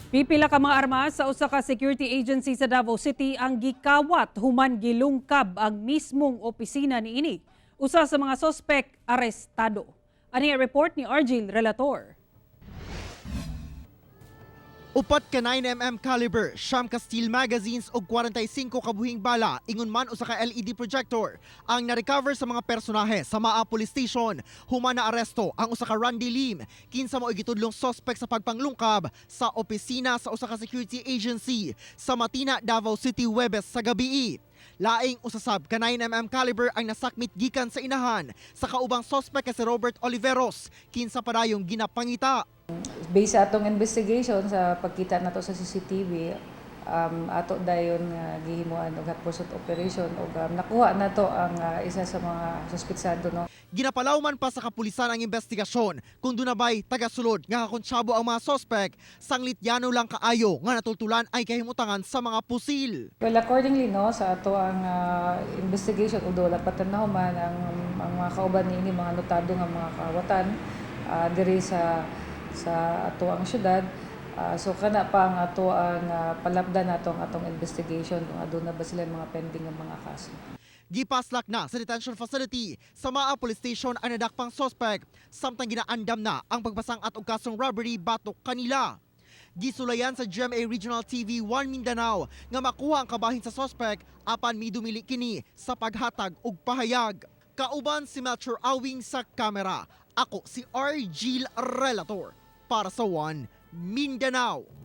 Pipila ka mga armas sa usa ka security agency sa Davao City ang gikawat human gilungkab ang mismong opisina niini. Usa sa mga sospek, arestado. Ani ang report ni Argil Relator. 4 ka 9 mm caliber, 9 ka steel magazines ug 45 ka buhing bala, ingon man usa ka LED projector ang na-recover sa mga personahe sa Maa Police Station human na aresto ang usa ka Randy Lim, kinsa mao gitudlong suspect sa pagpanglungkab sa opisina sa usa ka security agency sa Matina, Davao City, Webes sa gabii. Laing usa sab ka 9 mm caliber ang nasakmit gikan sa inahan sa kaubang suspect nga si Robert Oliveros, kinsa padayong ginapangita. Based sa atong investigation, sa pagkita nato sa CCTV, ato dayon nga gihimuan og hot pursuit operation ug nakuha nato ang isa sa mga suspetsado, no. Ginapalawman pa sa kapulisan ang investigasyon kung duna bay tagasulod nga kakonsyabo ang mga sospek, sanglit yano lang kaayo nga natultulan ay kahimutangan sa mga pusil. Well, accordingly, no, sa ato ang investigation, although wala pa nahuman ang mga kauban niini, mga notado nga mga kawatan diri sa ato ang syudad. So kana pa ang ato ang palapdan nato ang atong investigation kung aduna ba sila mga pending nga mga kaso. Gipaslak na sa detention facility sa Maa Police Station ang nadakpang sospek, samtang ginaandam na ang pagpasang-at og kasong robbery batok kanila. Gisulayan sa GMA Regional TV 1 Mindanao nga makuha ang kabahin sa sospek, apan midumili kini sa paghatag og pahayag. Kauban si Melchor Awing sa kamera. Ako si Argil Relator para sa One Mindanao.